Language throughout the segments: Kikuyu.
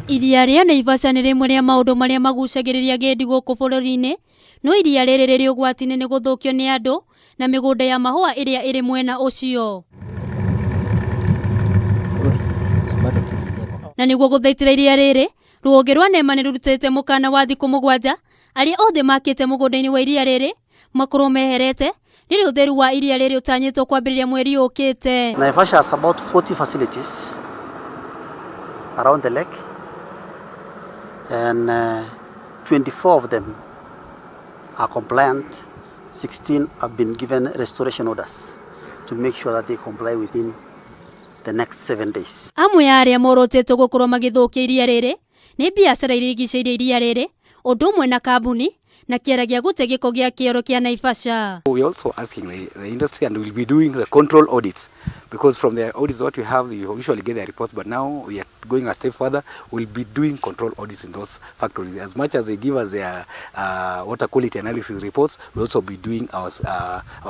Iria rĩa Naivasha nĩ rĩmwe rĩa maũndũ marĩa magucagĩrĩria agendi gũkũ bũrũri-inĩ, no iria rĩrĩ rĩrĩ ũgwati-inĩ nĩ gũthũkio nĩ andũ na mĩgũnda ya mahũa ĩrĩa ĩrĩ mwena ũcio. Na nĩguo gũthaitĩra iria rĩrĩ, rũhonge rwa NEMA nĩ rũrutĩte mũkana wa thikũ mũgwanja arĩa othe makĩte mũgũnda-inĩ wa iria rĩrĩ makorwo meherete rĩrĩ ũtheru wa iria rĩrĩ ũtanyĩtwo kwambĩrĩria mweri ũkĩte. Naivasha has about 40 facilities around the lake and 24 of them are compliant. 16 have been given restoration orders to make sure that they comply within the next 7 days. Amwe a arĩa morotetwo gũkorwo magĩthũkia iria rĩrĩ nĩ biacara irigicĩirie iria rĩrĩ, ũndũ ũmwe na kambuni na kĩara gĩa gũte gĩko gĩa kĩoro kĩa Naivasha. We are also asking the industry, and we'll be doing the control audits, because from the audits what we have, you usually get the reports, but now we are going a step further. We'll be doing control audits in those factories. As much as they give us their water quality analysis reports, we'll also be doing our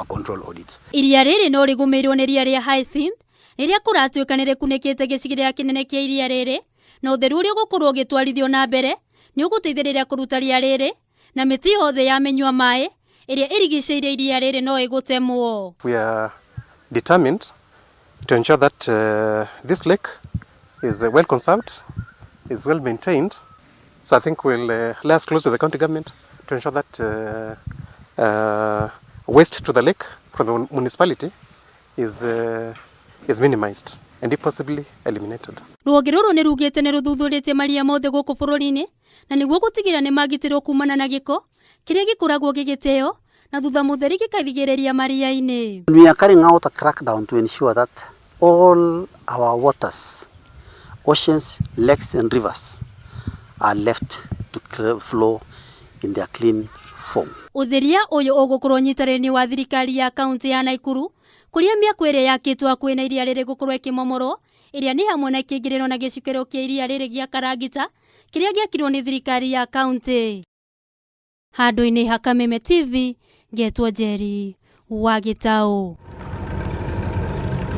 control audits. Iria rĩrĩ no rĩgũmĩirwo nĩ ria rĩa hyacinth rĩrĩa kũratuĩka nĩ rĩkunĩkĩte gĩcigĩrĩra kĩnene kĩa iria rĩrĩ, na ũtheru ũrĩa ũgũkorwo ũgĩtwarithio na mbere nĩ ũgũteithĩrĩria kũruta ria rĩrĩ na mĩtĩ yothe ya mĩnyua maĩ ĩrĩa ĩrigicĩirie iria rĩrĩ no ĩgũtemwo. We are determined to ensure that this lake is well conserved, is well maintained. So I think we'll liaise close to the county government to ensure that waste to the lake from the municipality is minimized and, if possibly, eliminated. Rũhonge rũrũ nĩ rugĩte nĩ rũthuthurĩtie maria mothe gũkũ bũrũri-inĩ na nĩguo gũtigĩrĩra nĩ magitĩrwo kumana na gĩko kĩrĩa gĩkoragwo gĩgĩteo na thutha mũtheri gĩkarigĩrĩria maria-inĩ. We are carrying out a crackdown to ensure that all our waters, oceans, lakes and rivers are left to flow in their clean form. Ũtheria ũyũ ũgũkorwo ũnyitanĩri wa thirikari ya kaunti ya Naikuru, kũrĩa mĩako ĩrĩa yakĩtwo hakuhĩ na iria rĩrĩ gũkorwo ĩkĩmomorwo, ĩrĩa nĩ hamwe na kĩingĩrĩro na gĩcukĩro kĩa iria rĩrĩ gĩa Karagita kĩrĩa gĩakirwo nĩ thirikari ya kaunti. Handũ-inĩ ha Kameme TV, ngetwo Njeri wa Gĩtaũ.